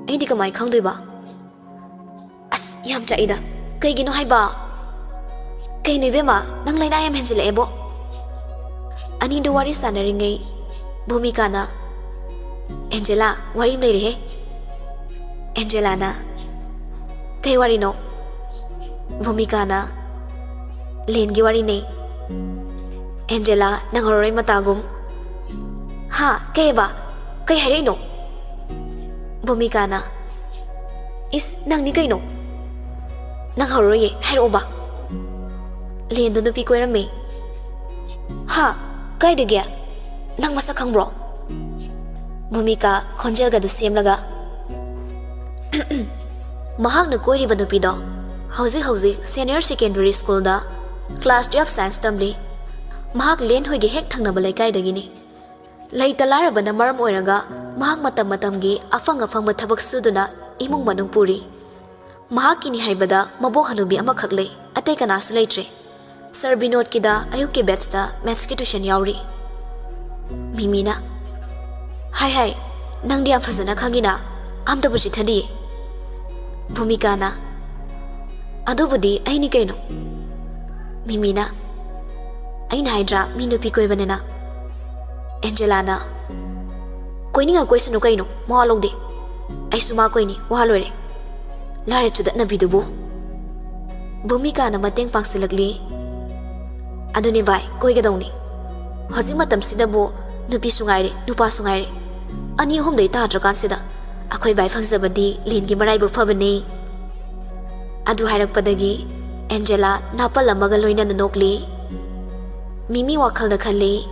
ꯑꯩꯗꯤ ꯀꯃꯥꯏ ꯈꯪꯗꯣꯏꯕ?" "ꯑꯁ, ꯌꯥꯝ ꯆꯥꯛꯏꯗ꯫ ꯀꯩꯒꯤꯅꯣ ꯍꯥꯏꯕ?" "ꯀꯩꯅꯣ ꯏꯕꯦꯝꯃ, ꯅꯪ ꯂꯥꯏꯅꯥ ꯌꯥꯝ ꯍꯦꯟꯖꯤꯜꯂꯛꯑꯦꯕꯣ꯫" ꯑꯅꯤꯗꯨ ꯋꯥꯔꯤ ꯁꯥꯟꯅꯔꯤꯉꯩ ꯚꯨꯃꯤꯀꯥꯅ, "ꯑꯦꯟꯖꯦꯂꯥ, ꯋꯥꯔꯤ ꯑꯃ ꯂꯩꯔꯦꯍꯦ꯫" ꯑꯦꯟꯖꯦꯂꯥꯅ, "ꯀꯩ ꯋꯥꯔꯤꯅꯣ?" ꯚꯨꯃꯤꯀꯥꯅ, "ꯂꯦꯟꯒꯤ ꯋꯥꯔꯤꯅꯦ꯫" ꯑꯦꯟꯖꯦꯂꯥ ꯅꯪꯍꯧꯔꯔꯣꯏ ꯃꯇꯥꯒꯨꯝ, "ꯍꯥ? ꯀꯩꯕ? ꯀꯩ ꯍꯥꯏꯔꯛꯏꯅꯣ?" ꯚꯨꯃꯤꯀꯥꯅ, "ꯏꯁ, ꯅꯪꯅꯤ ꯀꯩꯅꯣ? ꯅꯪꯍꯧꯔꯔꯣꯏꯌꯦ, ꯍꯥꯏꯔꯛꯑꯣꯕ꯫" "ꯂꯦꯟꯗꯣ ꯅꯨꯄꯤ ꯀꯣꯏꯔꯝꯃꯦ꯫" "ꯍꯥ? ꯀꯥꯏꯗꯒꯤ? ꯅꯪ ꯃꯁꯛ ꯈꯪꯕ꯭ꯔꯣ?" ꯚꯨꯃꯤꯀꯥ ꯈꯣꯟꯖꯦꯜꯒꯗꯨ ꯁꯦꯝꯂꯒ, "ꯃꯍꯥꯛꯅ ꯀꯣꯏꯔꯤꯕ ꯅꯨꯄꯤꯗꯣ ꯍꯧꯖꯤꯛ ꯍꯧꯖꯤꯛ ꯁꯦꯅꯤꯌꯔ ꯁꯦꯀꯦꯟꯗꯔꯤ ꯁ꯭ꯀꯨꯜꯗ ꯀ꯭ꯂꯥꯁ ꯇꯨꯌꯦꯜꯐ ꯁꯥꯏꯟꯁ ꯇꯝꯂꯤ꯫ ꯃꯍꯥꯛ ꯂꯦꯟ ꯍꯣꯏꯒꯤ ꯍꯦꯛ ꯊꯪꯅꯕ ꯂꯩꯀꯥꯏꯗꯒꯤꯅꯤ꯫ ꯂꯩꯇ ꯂꯥꯏꯔꯕꯅ ꯃꯔꯝ ꯑꯣꯏꯔꯒ ꯃꯍꯥꯛ ꯃꯇꯝ ꯃꯇꯝꯒꯤ ꯑꯐꯪ ꯑꯐꯪꯕ ꯊꯕꯛ ꯁꯨꯗꯨꯅ ꯏꯃꯨꯡ ꯃꯅꯨꯡ ꯄꯨꯔꯤ꯫ ꯃꯍꯥꯛꯀꯤꯅꯤ ꯍꯥꯏꯕꯗ ꯃꯕꯣꯛ ꯍꯅꯨꯕꯤ ꯑꯃꯈꯛ ꯂꯩ, ꯑꯇꯩ ꯀꯅꯥꯁꯨ ꯂꯩꯇ꯭ꯔꯦ꯫ ꯁꯔ ꯕꯤꯅꯣꯗꯀꯤꯗ ꯑꯌꯨꯛꯀꯤ ꯕꯦꯠꯁꯇ ꯃꯦꯠꯁꯀꯤ ꯇ꯭ꯌꯨꯁꯟ ꯌꯥꯎꯔꯤ꯫" ꯃꯤꯃꯤꯅ, "ꯍꯥꯏ ꯍꯥꯏ, ꯅꯪꯗꯤ ꯌꯥꯝ ꯐꯖꯅ ꯈꯪꯉꯤꯅ, ꯑꯝꯇꯕꯨ ꯆꯤꯠꯊꯗꯤꯌꯦ꯫" ꯚꯨꯃꯤꯀꯥꯅ, "ꯑꯗꯨꯕꯨꯗꯤ ꯑꯩꯅꯤ ꯀꯩꯅꯣ꯫" ꯃꯤꯃꯤꯅ, "ꯑꯩꯅ ꯍꯥꯏꯗ꯭ꯔꯥ, ꯃꯤ ꯅꯨꯄꯤ ꯀꯣꯏꯕꯅꯤꯅ꯫" ꯑꯦꯟꯖꯦꯂꯥꯅ, "ꯀꯣꯏꯅꯤꯡꯉ ꯀꯣꯏꯁꯅꯨ ꯀꯩꯅꯣ, ꯃꯋꯥ ꯂꯧꯗꯦ꯫ ꯑꯩꯁꯨ ꯃꯥ ꯀꯣꯏꯅꯤ, ꯋꯥ ꯂꯣꯏꯔꯦ꯫ ꯂꯥꯏꯔ ꯆꯨꯗꯠꯅꯕꯤꯗꯨꯕꯨ꯫" ꯚꯨꯃꯤꯀꯥꯅ ꯃꯇꯦꯡ ꯄꯥꯡꯁꯤꯜꯂꯛꯂꯤ꯫ "ꯑꯗꯨꯅꯤ ꯚꯥꯏ, ꯀꯣꯏꯒꯗꯧꯅꯤ꯫ ꯍꯧꯖꯤꯛ ꯃꯇꯝꯁꯤꯗꯕꯨ ꯅꯨꯄꯤꯁꯨ ꯉꯥꯏꯔꯦ, ꯅꯨꯄꯥꯁꯨ ꯉꯥꯏꯔꯦ, ꯑꯅꯤ ꯑꯍꯨꯝꯗꯩ ꯇꯥꯗ꯭ꯔꯀꯥꯟꯁꯤꯗ꯫ ꯑꯩꯈꯣꯏ ꯚꯥꯏ ꯐꯪꯖꯕꯗꯤ ꯂꯦꯟꯒꯤ ꯃꯔꯥꯏꯕꯛ ꯐꯕꯅꯤ꯫" ꯑꯗꯨ ꯍꯥꯏꯔꯛꯄꯗꯒꯤ ꯑꯦꯟꯖꯦꯂꯥ ꯅꯥꯄꯜ ꯑꯃꯒ ꯂꯣꯏꯅꯅ ꯅꯣꯛꯂꯤ꯫ ꯃꯤꯃꯤ ꯋꯥꯈꯜꯗ ꯈꯜꯂꯤ,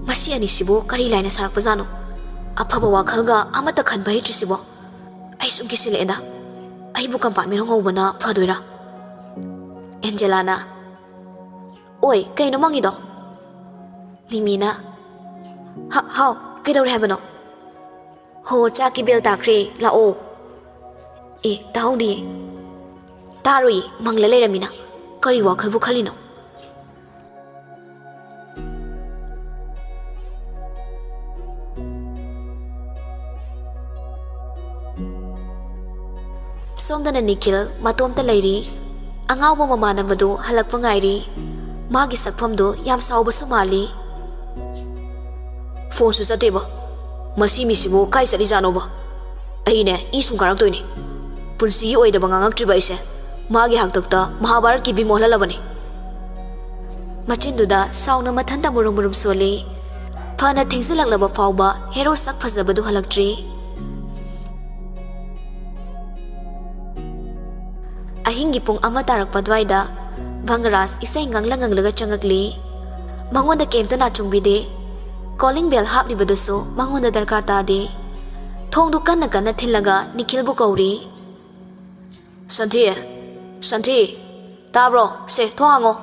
"ꯃꯁꯤ ꯑꯅꯤꯁꯤꯕꯨ ꯀꯔꯤ ꯂꯥꯏꯅ ꯁꯥꯔꯛꯄꯖꯥꯠꯅꯣ? ꯑꯐꯕ ꯋꯥꯈꯜꯒ ꯑꯃꯠꯇ ꯈꯟꯕ ꯍꯩꯇ꯭ꯔꯤꯁꯤꯕꯣ? ꯑꯩ ꯁꯨꯝ ꯀꯤꯁꯤꯜꯂꯛꯑꯦꯗ꯫ ꯑꯩꯕꯨ ꯀꯝꯄꯥꯔꯠꯃꯦꯟ ꯍꯣꯡꯍꯧꯕꯅ ꯐꯗꯣꯏꯔꯥ?" ꯑꯦꯟꯖꯦꯂꯥꯅ, "ꯑꯣꯏ, ꯀꯩꯅꯣ ꯃꯪꯉꯤꯗꯣ?" ꯃꯤꯃꯤꯅ, "ꯍ-, ꯍꯥꯎ, ꯀꯩꯗꯧꯔꯦ ꯍꯥꯏꯕꯅꯣ?" ꯍꯣ, ꯆꯥꯛꯀꯤ ꯕꯦꯜ ꯇꯥꯈ꯭ꯔꯦ, ꯂꯥꯛꯑꯣ꯫ ꯑꯦ, ꯇꯥꯍꯧꯗꯤꯌꯦ꯫ ꯇꯥꯔꯣꯏꯌꯦ, ꯃꯪꯂ ꯂꯩꯔꯝꯃꯤꯅ꯫ ꯀꯔꯤ ꯋꯥꯈꯜꯕꯨ ꯈꯜꯂꯤꯅꯣ? ꯁꯣꯝꯗꯅ ꯅꯤꯈꯤꯜ ꯃꯇꯣꯝꯇ ꯂꯩꯔꯤ꯫ ꯑꯉꯥꯎꯕ ꯃꯃꯥꯟꯅꯕꯗꯨ ꯍꯜꯂꯛꯄ ꯉꯥꯏꯔꯤ꯫ ꯃꯥꯒꯤ ꯁꯛꯐꯝꯗꯨ ꯌꯥꯝ ꯁꯥꯎꯕꯁꯨ ꯃꯥꯜꯂꯤ꯫ ꯐꯣꯟꯁꯨ ꯆꯠꯇꯦꯕ꯫ ꯃꯁꯤ ꯃꯤꯁꯤꯕꯨ ꯀꯥꯏ ꯆꯠꯂꯤꯖꯥꯠꯅꯣꯕ? ꯑꯩꯅꯦ, ꯏ ꯁꯨꯝ ꯀꯥꯔꯛꯇꯣꯏꯅꯦ꯫ ꯄꯨꯟꯁꯤꯒꯤ ꯑꯣꯏꯗꯕ ꯉꯥꯡꯉꯛꯇ꯭ꯔꯤꯕ ꯑꯩꯁꯦ꯫ ꯃꯥꯒꯤ ꯍꯥꯛꯇꯛꯇ ꯃꯍꯥꯚꯥꯔꯠꯀꯤ ꯚꯤꯝ ꯑꯣꯜꯍꯜꯂꯕꯅꯦ꯫ ꯃꯆꯤꯟꯗꯨꯗ ꯁꯥꯎꯅ ꯃꯊꯟꯇ ꯃꯨꯔꯨꯝ ꯃꯨꯔꯨꯝ ꯁꯣꯜꯂꯤ꯫ ꯐꯅ ꯊꯦꯡꯖꯤꯜꯂꯛꯂꯕ ꯐꯥꯎꯕ ꯍꯦꯔꯣ ꯁꯛ ꯐꯖꯕꯗꯨ ꯍꯜꯂꯛꯇ꯭ꯔꯤ꯫ ꯑꯍꯤꯡꯒꯤ ꯄꯨꯡ ꯑꯃ ꯇꯥꯔꯛꯄ ꯑꯗꯨꯋꯥꯏꯗ ꯚꯪꯒꯔꯥꯖ ꯏꯁꯩ ꯉꯪꯂ ꯉꯪꯂꯒ ꯆꯪꯉꯛꯂꯤ꯫ ꯃꯉꯣꯟꯗ ꯀꯩꯝꯇ ꯅꯥꯆꯨꯡꯕꯤꯗꯦ꯫ ꯀꯣꯂꯤꯡ ꯕꯦꯜ ꯍꯥꯞꯂꯤꯕꯗꯨꯁꯨ ꯃꯉꯣꯟꯗ ꯗꯔꯀꯥꯔ ꯇꯥꯗꯦ꯫ ꯊꯣꯡꯗꯨ ꯀꯟꯅ ꯀꯟꯅ ꯊꯤꯜꯂꯒ ꯅꯤꯈꯤꯜꯕꯨ ꯀꯧꯔꯤ꯫ "ꯁꯟꯊꯤ, ꯁꯟꯊꯤ, ꯇꯥꯕ꯭ꯔꯣ? ꯁꯦ, ꯊꯣꯡ ꯍꯥꯡꯉꯣ꯫"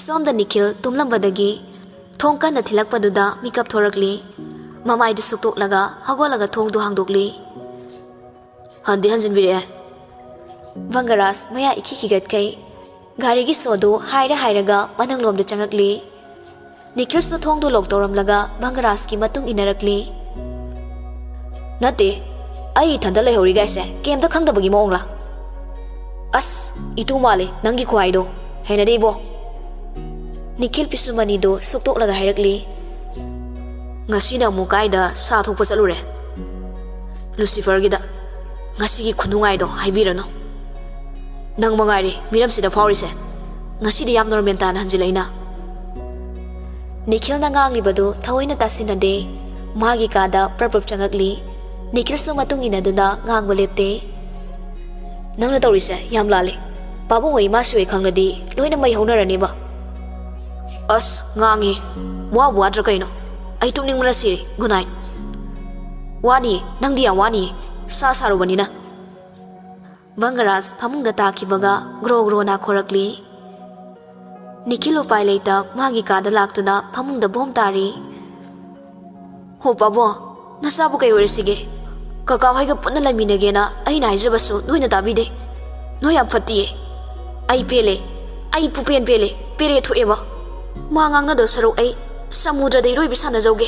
ꯁꯣꯝꯗ ꯅꯤꯈꯤꯜ ꯇꯨꯝꯂꯝꯕꯗꯒꯤ ꯊꯣꯡ ꯀꯟꯅ ꯊꯤꯜꯂꯛꯄꯗꯨꯗ ꯃꯤꯀꯞ ꯊꯣꯔꯛꯂꯤ꯫ ꯃꯃꯥꯏꯗꯨ ꯁꯨꯛꯇꯣꯛꯂꯒ ꯍꯧꯒꯠꯂꯒ ꯊꯣꯡꯗꯨ ꯍꯥꯡꯗꯣꯛꯂꯤ꯫ ꯍꯟꯗꯤ ꯍꯟꯖꯤꯟꯕꯤꯔꯛꯑꯦ꯫ ꯚꯪꯒꯔꯥꯖ ꯃꯌꯥ ꯏꯈꯤ ꯈꯤꯒꯠꯈꯩ꯫ ꯒꯥꯔꯤꯒꯤ ꯁꯣꯗꯨ ꯍꯥꯏꯔ ꯍꯥꯏꯔꯒ ꯃꯅꯤꯡꯂꯣꯝꯗ ꯆꯪꯉꯛꯂꯤ꯫ ꯅꯤꯈꯤꯜꯁꯨ ꯊꯣꯡꯗꯨ ꯂꯣꯛ ꯇꯧꯔꯝꯂꯒ ꯚꯪꯒꯔꯥꯖꯀꯤ ꯃꯇꯨꯡ ꯏꯟꯅꯔꯛꯂꯤ꯫ "ꯅꯠꯇꯦ, ꯑꯩ ꯏꯊꯟꯇ ꯂꯩꯍꯧꯔꯤꯒꯥꯏꯁꯦ ꯀꯩꯝꯇ ꯈꯪꯗꯕꯒꯤ ꯃꯑꯣꯡꯂꯥ? ꯑꯁ, ꯏꯇꯨ ꯃꯥꯜꯂꯦ ꯅꯪꯒꯤ ꯈꯨꯍꯥꯏꯗꯣ꯫ ꯍꯩꯅꯗꯦ ꯏꯕꯣ꯫" ꯅꯤꯈꯤꯜ ꯄꯤꯁꯨꯝ ꯑꯅꯤꯗꯨ ꯁꯨꯛꯇꯣꯛꯂꯒ ꯍꯥꯏꯔꯛꯂꯤ꯫ "ꯉꯁꯤꯅ ꯑꯃꯨꯛ ꯀꯥꯏꯗ ꯁꯥ ꯊꯣꯛꯄ ꯆꯠꯂꯨꯔꯦ?" "ꯂꯨꯁꯤꯐꯔꯒꯤꯗ꯫ ꯉꯁꯤꯒꯤ ꯈꯨꯅꯨꯡꯉꯥꯏꯗꯣ ꯍꯥꯏꯕꯤꯔꯅꯨ꯫ ꯅꯪ ꯃꯉꯥꯏꯔꯦ ꯃꯤꯔꯝꯁꯤꯗ ꯐꯥꯎꯔꯤꯁꯦ꯫ ꯉꯁꯤꯗꯤ ꯌꯥꯝ ꯅꯣꯔꯃꯦꯜ ꯇꯥꯅ ꯍꯟꯖꯤꯜꯂꯛꯏꯅ꯫" ꯅꯤꯈꯤꯜꯅ ꯉꯥꯡꯂꯤꯕꯗꯨ ꯊꯑꯣꯏꯅ ꯇꯥꯁꯤꯟꯅꯗꯦ꯫ ꯃꯥꯒꯤ ꯀꯥꯗ ꯄ꯭ꯔꯞ ꯄ꯭ꯔꯞ ꯆꯪꯉꯛꯂꯤ꯫ ꯅꯤꯈꯤꯜꯁꯨ ꯃꯇꯨꯡ ꯏꯟꯅꯗꯨꯅ ꯉꯥꯡꯕ ꯂꯦꯞꯇꯦ꯫ "ꯅꯪꯅ ꯇꯧꯔꯤꯁꯦ ꯌꯥꯝ ꯂꯥꯜꯂꯦ꯫ ꯄꯥꯕꯨꯡ ꯍꯣꯏ ꯏꯃꯥꯁꯨ ꯍꯣꯏ ꯈꯪꯂꯗꯤ ꯂꯣꯏꯅ ꯃꯩ ꯍꯧꯅꯔꯅꯦꯕ꯫" "ꯑꯁ, ꯉꯥꯡꯉꯦ꯫ ꯋꯥꯕꯨ ꯋꯥꯗ꯭ꯔꯥ ꯀꯩꯅꯣ? ꯑꯩ ꯇꯨꯝꯅꯤꯡꯕꯅ ꯁꯤꯔꯦ꯫ Good night." "ꯋꯥꯅꯤ, ꯅꯪꯗꯤ ꯌꯥꯝ ꯋꯥꯅꯤ꯫ ꯁꯥ ꯁꯥꯔꯨꯕꯅꯤꯅ꯫" ꯚꯪꯒꯔꯥꯖ ꯐꯃꯨꯡꯗ ꯇꯥꯈꯤꯕꯒ ꯒ꯭ꯔꯣ ꯒ꯭ꯔꯣ ꯅꯥꯈꯣꯔꯛꯂꯤ꯫ ꯅꯤꯈꯤꯜ ꯎꯄꯥꯏ ꯂꯩꯇ ꯃꯥꯒꯤ ꯀꯥꯗ ꯂꯥꯛꯇꯨꯅ ꯐꯃꯨꯡꯗ ꯕꯣꯝ ꯇꯥꯔꯤ꯫ ꯍꯣ ꯄꯥꯕꯨꯡ, ꯅꯆꯥꯕꯨ ꯀꯩ ꯑꯣꯏꯔꯁꯤꯒꯦ? ꯀꯀꯥ ꯍꯣꯏꯒ ꯄꯨꯟꯅ ꯂꯩꯃꯤꯟꯅꯒꯦꯅ ꯑꯩꯅ ꯍꯥꯏꯖꯕꯁꯨ ꯅꯣꯏꯅ ꯇꯥꯕꯤꯗꯦ꯫ ꯅꯣꯏ ꯌꯥꯝ ꯐꯠꯇꯤꯌꯦ꯫ ꯑꯩ ꯄꯦꯜꯂꯦ꯫ ꯑꯩ ꯄꯨꯄꯦꯟ ꯄꯦꯜꯂꯦ꯫ ꯄꯦꯔꯦ ꯊꯣꯛꯑꯦꯕ꯫ ꯃꯥ ꯉꯥꯡꯅꯗꯧ ꯁꯔꯨꯛ ꯑꯩ ꯁꯃꯨꯗ꯭ꯔꯗ ꯏꯔꯣꯏꯕꯤ ꯁꯥꯟꯅꯖꯧꯒꯦ꯫